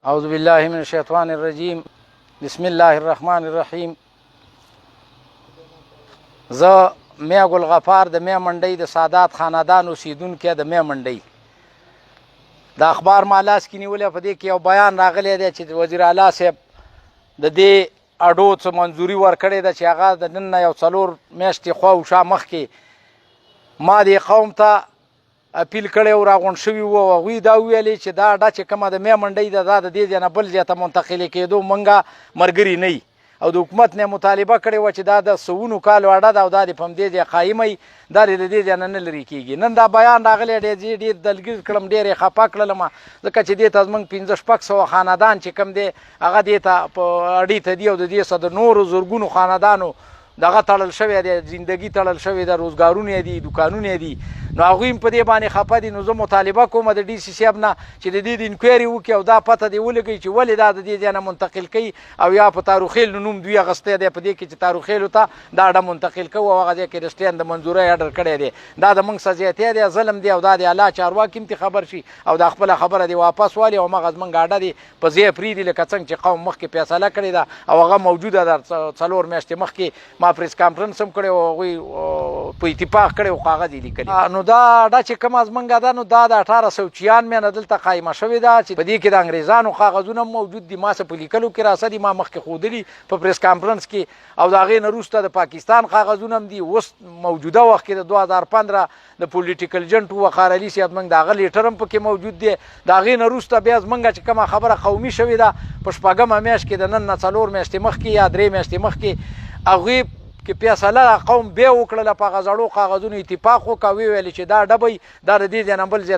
اعوذ بالله من الشیطان الرجیم، بسم الله الرحمن الرحیم. زه میا ګل غفار، د میا منډۍ د سادات خاندان اوسیدونکی، د میا منډۍ د اخبار ما لاس کې نیولی. په دې کې یو بیان راغلی دی چې وزیر اعلی صاحب د دې اډو څه منظوري ورکړې ده، چې هغه د نن نه یو 4 میاشتې خوا او شا مخکې ما دې قوم ته اپیل کړی او راغونډ شوي وو. هغوی دا وویلې چې دا اډه چې کومه د میا منډۍ ده، دا د دې ځای نه بل ځای ته منتقلې کېدو مونږه مرګري نه، او د حکومت نه مطالبه کړې وه چې دا د سوونو کالو اډه ده او دا د په همدې ځای قایمه وي، دا د دې ځای نه نه لرې کېږي. نن دا بیان راغلی دی، زه ډېر دلګیر کړم، ډېر یې خفه کړلم، ځکه چې دې ته زموږ 500-600 خاندان چې کوم دی، هغه دې ته په اډې ته دي، او د دې سره د نورو زرګونو خاندانو دغه تړل شوی دی، زندگی تړل شوې ده، روزګارونه دي، دکانونه دي، نو هغوی هم په دې باندې خفه دي. نو زه مطالبه کوم د ډي سي صاحب نه چې د دې د انکوایري وکړي او دا پته دې ولګوي چې ولې دا د دې ځای نه منتقل کوي، او یا په تاروخیل نوم دوی اخیستی دی په دې کې چې تاروخیلو ته دا اډه منتقل کوو، او هغه ځای کې د سټین د منظورۍ اډر کړی دی. دا د موږ سره زیاتی دی، ظلم دی، او دا د الله چارواکي هم ترې خبر شي او دا خپله خبره دې واپس والي او همغه زموږ اډه دې په ځای پرېږدي، لکه څنګه چې قوم مخکې فیصله کړې ده او هغه موجوده ده. 4 میاشتې مخکې ما پریس کانفرنس هم کړی او هغوی په اتفاق کړی او کاغذ یې لیکلی. نو دا اډه چې کومه زمونږ ده، نو دا د 1896 نه دلته قایمه شوې ده، چې په دې کې د انګریزانو کاغذونه هم موجود دي. ما څه په لیکلو کې راسه دي، ما مخکې ښودلي په پریس کانفرنس کې، او د هغې نه وروسته د پاکستان کاغذونه هم دي. اوس موجوده وخت کې د 2015 د پولیټیکل ایجنټ وقار علي صاحب موږ د هغه لیټر هم پکې موجود دی. د هغې نه وروسته بیا زمونږ چې کومه خبره قومي شوې ده، په شپږمه میاشت کې، د نن نه 4 میاشتې مخکې یا 3 میاشتې مخکې، هغوی کې فیصله قوم بیا وکړله، په هغه زړو کاغذونو اتفاق وکړ، ویې ویل چې دا ډبی دا د دې ځای نه بل ځای ته